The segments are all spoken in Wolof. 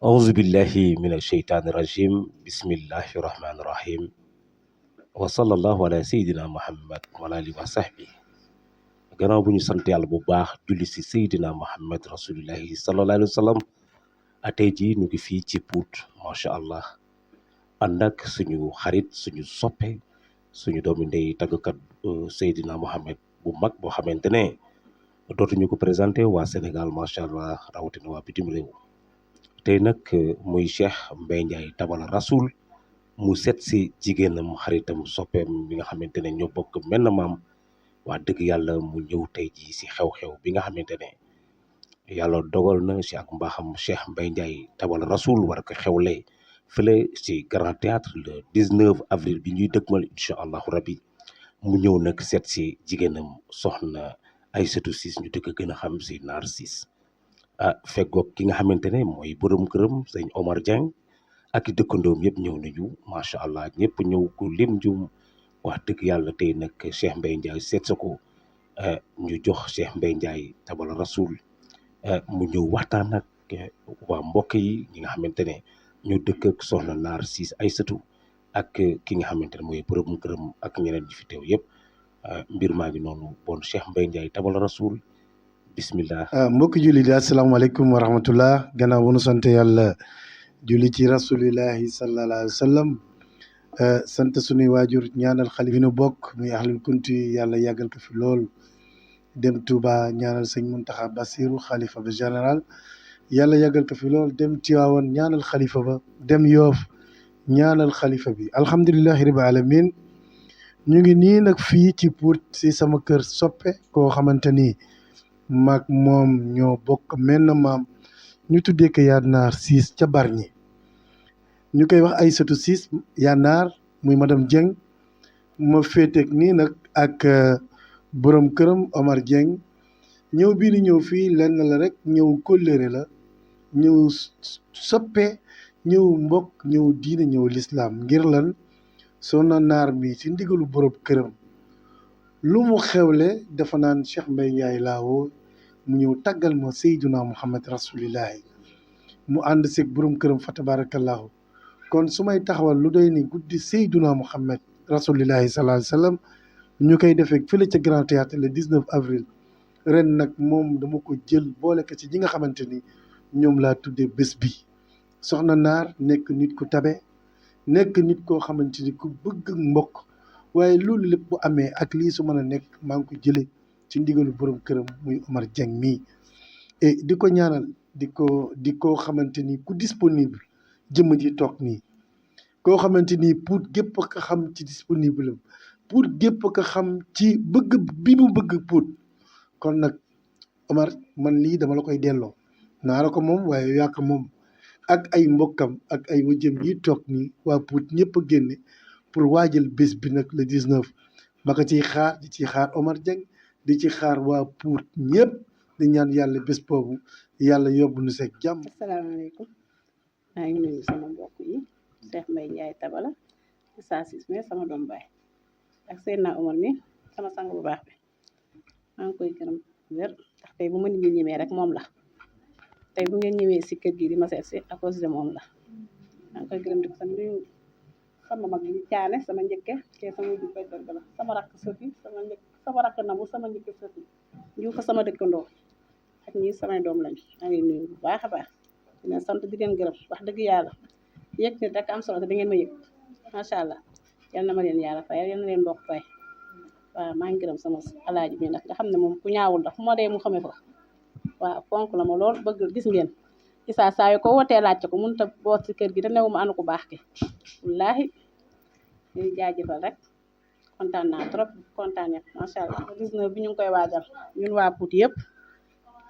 auzu billahi min asheytaani rajim bismillahi rahmaani rahim wa sallallahu ala seydina muhammad wa ala alihi wa sahbi gannaaw bu ñu sant yàlla bu baax julli si seydina muhammad rasulillahi sallallahu alayhi wa sallam tey jii ñu ngi fii ci Pout macha allah ànd ak suñu xarit suñu soppe suñu doomi ndey tàggkat seydina muhammad bu mag boo xamante ne dootuñu ko présenté waa Sénégal macha allah rawatina waa bitim réew tey nag muy Cheikh Mbaye Ndiaye Tabala Rasoul mu set si jigéenam xaritam soppeem bi nga xamante ne ñoo bokk menn maam wax dëgg yàlla mu ñëw tey jii si xew-xew bi nga xamante ne yàlla dogal na si ak mbaaxam Cheikh Mbaye Ndiaye Tabala Rasoul war ko xewle fële si Grand Théâtre le 19 avril bi ñuy dëgmal incha allahu rabbi mu ñëw nag seet si jigéenam soxna Aïssatou Ciss ñu di ko gën a xam si Naar Ciss feggoog ki nga xamante ne mooy borom këram sëñ Omar Dieng ak i dëkkandoom yëpp ñëw nañu macha allah ñëpp ñëw ku lim jum wax dëgg yàlla tey nag Cheikh Mbaye Ndiaye seet sa ko ñu jox Cheikh Mbaye Ndiaye Tabala Rasoul mu ñëw waxtaan ak waa mbokk yi ñi nga xamante ne ñoo dëkk ak soxna Naar Ciss Aïssatou ak ki nga xamante ne mooy borom këram ak ñeneen ñi fi teew yëpp mbir maa ngi noonu bon Cheikh Mbaye Ndiaye Tabala Rasoul bismillah. mbokki julli di asalaamaaleykum wa rahmatullah gannaaw bu nu sant yàlla julli ci rasulillahi sallallahu alayhi wa sallam sant sunuy waajur ñaanal xalif yi nu bokk muy ahlul kunti yàlla yàggal ko fi lool dem Touba ñaanal sëñ Muntaxa Basiru xalifa ba général yàlla yàggal ko fi lool dem Tiwaawan ñaanal xalifa ba dem Yoof ñaanal xalifa bi alhamdulillahi rabbil alamin ñu ngi nii nag fii ci Pout si sama kër soppe koo xamante ni maag moom ñoo bokk menn maam ñu tuddee ko yaa Naar Ciss ca Bargny ñu koy wax Aïssatou Ciss yaa Naar muy madame Dieng ma féeteeg nii nag ak borom këram Omar Dieng ñëw bii ni ñëw fii lenn la rek ñëw kóllëre la ñëw soppe ñëw mbokk ñëw diine ñëw lislaam ngir lan soxna Naar mi ci ndigalu borom këram lu mu xewle dafa naan Cheikh Mbaye Ndiaye laawoo mu ñëw tàggal ma Seydina Muhammad rasulillahi mu ànd seeg borom këram fa tabarakallahu kon su may taxawal lu doy ni guddi Seydina Muhammad rasulillahi sallallahu alayhi wa sallam ñu koy defee fële ca Grand Théâtre le 19 avril ren nag moom dama ko jël boole ko ci ñi nga xamante ni ñoom laa tuddee bés bi soxna Naar nekk nit ku tabe nekk nit koo xamante ni ku bëgg mbokk waaye loolu lépp bu amee ak lii su mën a nekk maa ngi ko jëlee ci ndigalu borom këram muy Omar Dieng mii et di ko ñaanal di ko xamante ni ku disponible jëmm ji toog nii koo xamante ni Pout gépp ko xam ci disponible am Pout gépp ko xam ci bëgg bi mu bëgg Pout kon nag Omar man lii dama la koy delloo naa la ko moom waaye yaa ko moom ak ay mbokkam ak ay wëjëm yi toog nii waa Pout ñëpp a génne pour waajal bés bi nag le 19 ma ko ciy xaar di ci xaar Omar Dieng di ci xaar waa Pout ñëpp di ñaan yàlla bés boobu yàlla yóbbu nu seeg jàmm. asalaamaaleykum maa ngi nuyu sama mbokk yi Cheikh Mbaye Ndiaye Tabala Issa Ciss mais sama doom baay ak Seydina Omar mi sama sang bu baax bi maa ngi koy gërëm wér ndax tey bu ma nit ñi ñemee rek moom la tey bu ngeen ñëwee si kër gi di ma seet si à cause de moom la maa ngi koy gërëm di ko sant nuyu sama mag yi caane sama njëkke kee sama wujju koy dërga la sama rakk sëfi sama rakk namu sama njëkke sëfi njiw ko sama dëkkandoo ak ñi samay doom lañu maa ngi nuyu bu baax a baax di leen sant di leen gërëm wax dëgg yàlla yëg nit rek am solo te da ngeen ma yëg macha allah yal na ma leen yàlla fay yal na leen mbokk fay waaw maa ngi gërëm sama alaaji bi ndax nga xam ne moom ku ñaawul ndax fu ma dee mu xamee fa waaw fonk la ma lool bëgg gis ngeen Issa saa yu ko wootee laajte ko mënut a boot si kër gi te newu ma ànd ku baax ki wallaahi ñuy jaajëfal rek kontaan naa trop kontaan ñëpp macha allah 19 bi ñu ngi koy waajal ñun waa Pout yëpp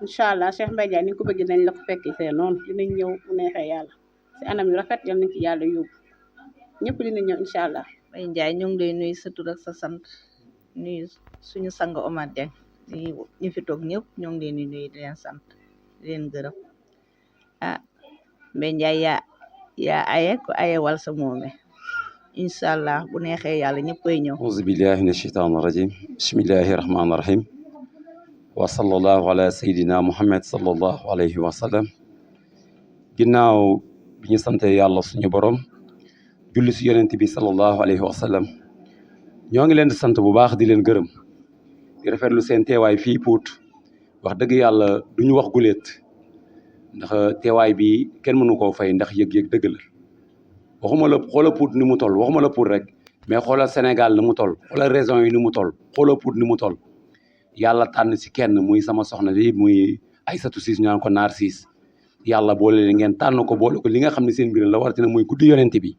incha allah Cheikh Mbaye Ndiaye ni nga ko bëgg nañ la ko fekki see noonu dinañ ñëw bu neexee yàlla si anam yu rafet yal nañ ci yàlla yóbbu ñëpp dinañ ñëw incha allah. Mbaye Ndiaye ñu ngi lay nuyu sa tur ak sa sant nuyu suñu sang Omar Dieng ñu fi toog ñëpp ñoo ngi leen di nuyu di leen sant di leen gërëm ah Mbaye Ndiaye yaa aye ko aye wal sa moome incha allah bu neexee yàlla ñëppay ñëw. auzu billahi min asheytaan rajim bismillahi rahmaani rahim wa sallallahu ala sayidina muhammad sallallahu alayhi wa sallam ginnaaw bi ñu sante yàlla suñu borom julli si yonent bi sallallahu alayhi wa sallam ñoo ngi leen di sant bu baax di leen gërëm di rafetlu seen teewaay fii Pout wax dëgg yàlla du ñu wax guléet ndax teewaay bi kenn mënu koo fay ndax yëg-yëg dëgg la waxuma la xoola Pout ni mu toll waxuma la Pout rek mais xoolal Sénégal ni mu toll xoolal régions yi ni mu toll xoolal Pout ni mu toll yàlla tànn si kenn muy sama soxna li muy Aïssatou Ciss ñu naan ko Naar Ciss yàlla boole leen ngeen tànn ko boole ko li nga xam ne seen mbir la waratina muy guddi yonent bi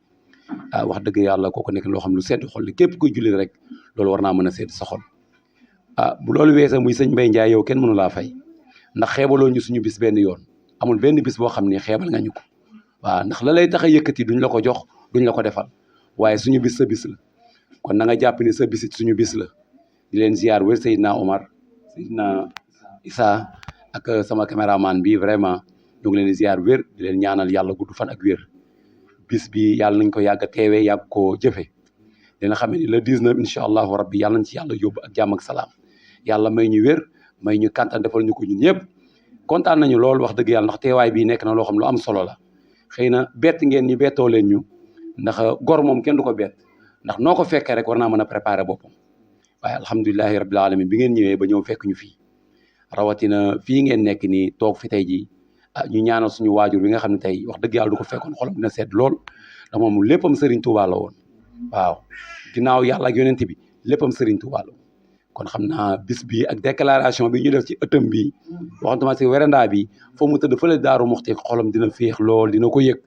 wax dëgg yàlla kooku nekk loo xam lu sedd xol képp kuy jullit rek loolu war naa mën a sedd sa xol bu loolu weesoo muy sëñ Mbaye Ndiaye yow kenn mënu laa fay ndax xeebaloo ñu suñu bis benn yoon amul benn bis boo xam ne xeebal nga ñu ko waaw ndax la lay tax a yëkkati duñ la ko jox duñ la ko defal waaye suñu bis sa bis la kon na nga jàpp ni sa bisit suñu bis la di leen ziar wér Seydina Omar Seydina Issa ak sama caméraman bi vraiment ñu ngi leen di ziar wér di leen ñaanal yàlla gudd fan ak wér bis bi yàlla nañ ko yàgg a teewee yàgg koo jëfe dina xam ne le 19 incha allahu rabbi yàlla nañ ci yàlla yóbbu ak jàmm ak salaam yàlla may ñu wér may ñu kàttan defal ñu ko ñun ñëpp kontaan nañu lool wax dëgg yàlla ndax teewaay bi nekk na loo xam lu am solo la xëy na bett ngeen ñu bettoo leen ñu ndax gor moom kenn du ko bett ndax noo ko fekkee rek war naa mën a préparer boppam waaye alhamdulilahi rabbil alamin bi ngeen ñëwee ba ñëw fekk ñu fii rawatina fii ngeen nekk nii toog fi tey jii ñu ñaanal suñu waajur bi nga xam ne tey wax dëgg yàlla du ko fekkoon xolam dina sedd lool ndax moom léppam Serigne Touba la woon waaw ginnaaw yàlla ak yonent bi léppam Serigne Touba la woon kon xam naa bis bi ak déclaration bi ñu def ci ëttam bi waxantuma si werandaa bi foo mu tëdd fële Daaru Muxti xolam dina féex lool dina ko yëg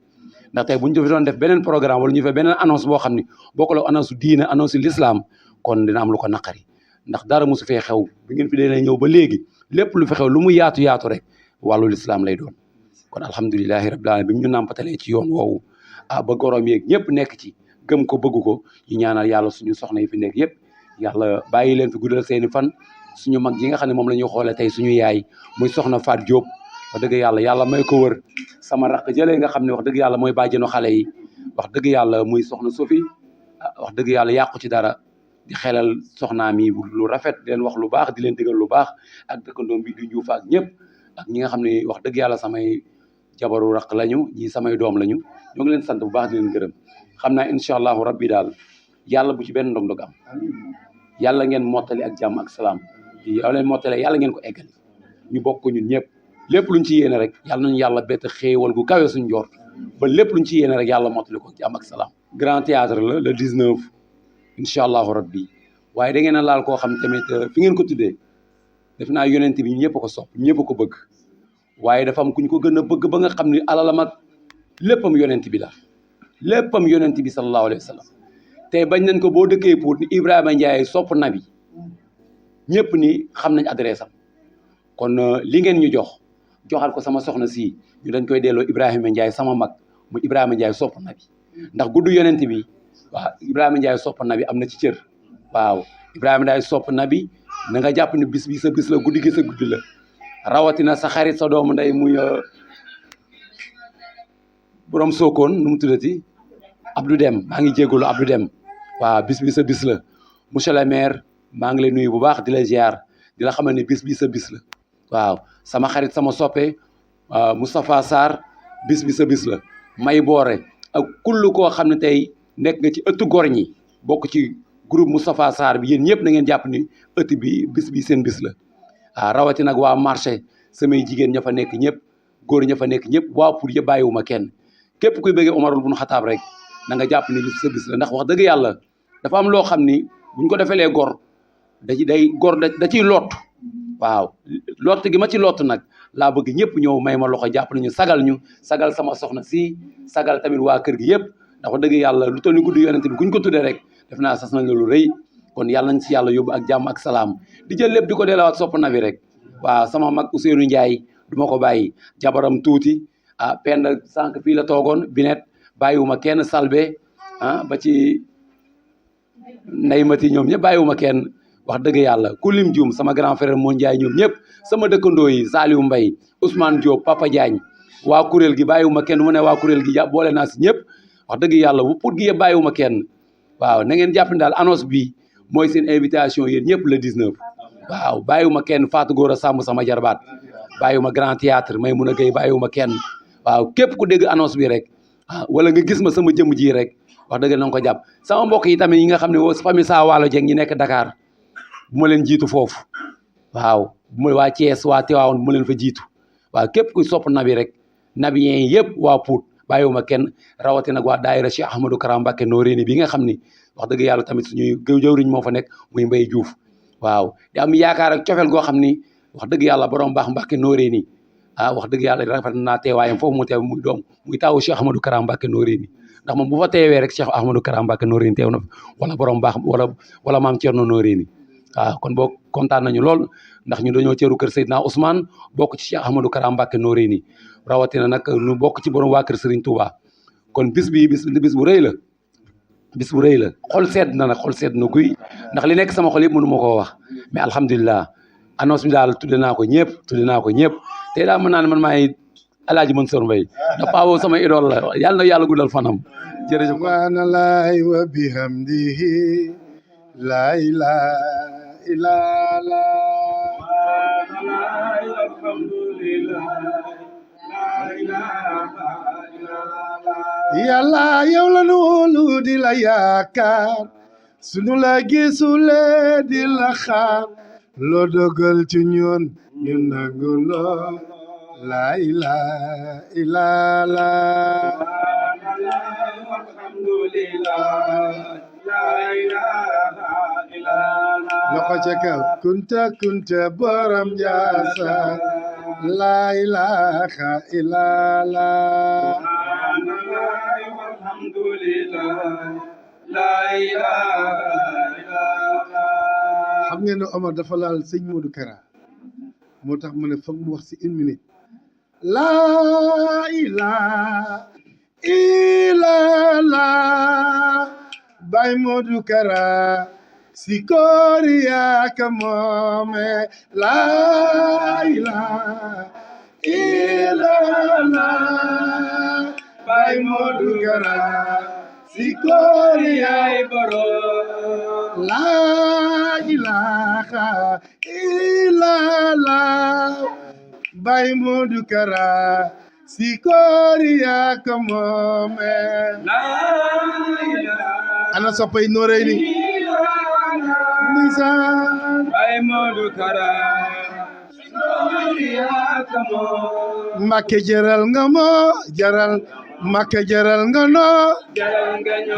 ndax tey bu ñu doon def beneen programme wala ñu fee beneen annonce boo xam ne bokkul ak annonce diine annonce l'islam kon dina am lu ko naqari ndax dara mosu fee xew bi ngeen fi dee ñëw ba léegi lépp lu fi xew lu mu yaatu rek wàllu l'islam lay doon kon alhamdulilahi rabbil alamin bi ñu nàmpatalee ci yoon woowu ba gorom yeeg ñëpp nekk ci gëm ko bëgg ko ñu ñaanal yàlla suñu soxna yi fi nekk yëpp yàlla bàyyi leen fi guddal seeni fan suñu mag yi nga xam ne moom la ñuy xoolee tey suñu yaay muy soxna Faat Diop wax dëgg yàlla may ko wër sama raq jëlee nga xam ne wax dëgg yàlla mooy bàjjenu xale yi wax dëgg yàlla muy soxna Sophie wax dëgg yàlla yàqu ci dara di xelal soxnaam yi lu rafet di leen wax lu baax di leen digal lu baax ak dëkkandoom bi du Diouf ak ñëpp ak ñi nga xam ne wax dëgg yàlla samay jabaru raq lañu ñi samay doom lañu ñoo ngi leen sant bu baax di leen gërëm xam naa incha allahu rabbi daal yàlla bu ci benn ndog-ndog am yàlla ngeen mottali ak jàmm ak salaam yow leen mottale yàlla ngeen ko eggali ñu bokk ñun ñëpp lépp luñ ci yéene rek yàlla nañu yàlla bett xéewal gu kawe suñu jort ba lépp luñ ci yéene rek yàlla mottali ko jàmm ak salaam grand théâtre la le 19 incha allahu rabbi waaye da ngeen a laal koo xam tamit fi ngeen ko tuddee def naa yonent bi ñëpp ko sopp ñëpp ko bëgg waaye dafa am ku ñu ko gën a bëgg ba nga xam ni alalam ak léppam yonent bi la léppam yonent bi sallallahu alayhi wa sallam tey bañ nañ ko boo dëkkee Pout ni Ibrahima Ndiaye sopp nabi ñëpp ni xam nañ adresse am kon li ngeen ñu joxal ko sama soxna si ñu dañ koy delloo Ibrahima Ndiaye sama mag mu Ibrahima Ndiaye sopp nabi ndax gudd yonent bi waaw Ibrahima Ndiaye sopp nabi am na ci cër waaw Ibrahima Ndiaye sopp nabi na nga jàpp ne bis bi sa bis la guddi gi sa guddi la rawatina sa xarit sa doomu ndey muy borom Sokone nu mu tuddati Abdou Dem maa ngi jégalu Abdou Dem waaw bis bi sa bis la monsieur le maire maa ngi lay nuyu bu baax di la ziar di la xamal ne bis bi sa bis la waaw sama xarit sama soppe Moustapha Sarr bis bi sa bis la may boore ak kull koo xam ne tey nekk nga ci ëttu góor ñi bokk ci groupe Moustapha Sarr bi yéen ñëpp na ngeen jàpp ni ëtt bi bis bi seen bis la waaw rawati nag waa marché samay jigéen ña fa nekk ñëpp góor ña fa nekk ñëpp waa pour yëpp bàyyiwuma kenn képp kuy bëggee Omarul bun Xataab rek na nga jàpp ni bis sa bis la ndax wax dëgg yàlla dafa am loo xam ni buñ ko defelee gor da ciy lot waaw lott gi ma ci lott nag laa bëgg ñëpp ñëw may ma loxo jàpp nañu sagal sama soxna si sagal tamit waa kër gi yëpp ndax wax dëgg yàlla lu toll ni guddi yonent bi kuñ ko tuddee rek def naa sas nañ la lu rëy kon yàlla nañ si yàlla yóbbu ak jàmm ak salaam di jël lépp di ko delawaat sopp na bi rek waaw sama mag Ousseynou Ndiaye du ma ko bàyyi jabaram tuuti Penda sànq fii la toogoon binet bàyyiwuma kenn salbe ba ci nday mati ñoom ñëpp bàyyiwuma kenn wax dëgg yàlla ku lim juum sama grand frère moo Ndiaye ñoom ñëpp sama dëkkandoo yi Saliou Mbaye Ousmane Diop Papa Diagne waa kuréel gi bàyyiwuma kenn mu ne waa kuréel gi boole naa si ñëpp wax dëgg yàlla bu Pout gi yëpp bàyyiwuma kenn waaw na ngeen jàpp ne daal annonce bi mooy seen invitation yéen ñëpp le 19 waaw bàyyiwuma kenn Fatou Gora Samb sama jarbaat bàyyiwuma grand théâtre may mun a gay bàyyiwuma kenn waaw képp ku dégg annonce bi rek wala nga gis ma sama jëmm ji rek wax dëgg na nga ko jàpp sama mbokk yi tamit yi nga xam ne famille Saa Waalo Dieng ñi nekk Dakar bu ma leen jiitu foofu waaw bu ma waa Thiès waa Tivaouane bu ma leen fa jiitu waaw képp ku sopp nabi rek nabiyeen yëpp waa Pout bàyyiwuma kenn rawati nag waa daayira Cheikh Ahmadou Kara Mbacké Noreyni bi nga xam ni wax dëgg yàlla tamit suñuy jëwriñ moo fa nekk muy Mbaye Diouf waaw di am yaakaar ak cofeel goo xam ni wax dëgg yàlla borom baax Mbacké Noreyni wax dëgg yàlla rafet naa teewaayam foofu mu teew muy doom muy taawu Cheikh Ahmadou Kara Mbacké Noreyni ndax moom bu fa teewee rek Cheikh Ahmadou Kara Mbacké Noreyni teew na wala borom baax wala maam Thierno Noreyni waaw kon boo kontaan nañu lool ndax ñu dañoo cëru kër Seydina Ousmane bokk ci Cheikh Ahmadou Kara Mbacké Noreyni rawatina nag ñu bokk ci borom waa kër Serigne Touba kon bis bu rëy la bis bu rëy la xol sedd na nag xol sedd na guy ndax li nekk sama xol yëpp mënu ma koo wax mais alhamdulilah annonce bi daal tudde naa ko ñëpp te daal mën naa ne man maay Alaaji Mansour Mbaye ndax Paa sama idole la yàlla na yàlla guddal fanam jërëjëf subhanallahi wa bihamdihi la ilaha illa Allah yàlla yow la nu wóolu di la yaakaar sunu la gisule di la xaar loo dogal ci ñun ñu nangu loo la ilaha illa Allah loxo ca kaw kunta borom jaasa la ilaha illa Allah xam ngeen ne Omar dafa laal sëñ Modou Kara moo tax mu ne foog mu wax si 1 minute la ilaha illallah Baay Modou Kara si koriya ka moome la ilaha illallah Baay Modou Kara si koriya baro la ilaha illallah Baay Modou Kara si koriya ka moome ana soppay Noreyni nisan Baay Modou Kara si koriya ka moome Mbacké jaral nga moo jaral Mbacké jaral nga noo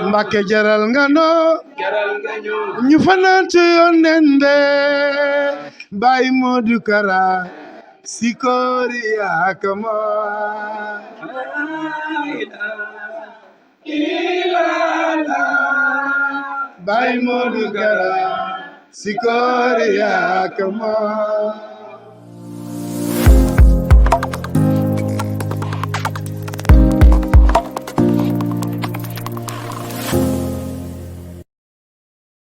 Mbacké jaral nga noo ñu fanaan ci yonende Baay Modou Kara si koriya ka moome Baay Modou Kara si koriya ka moome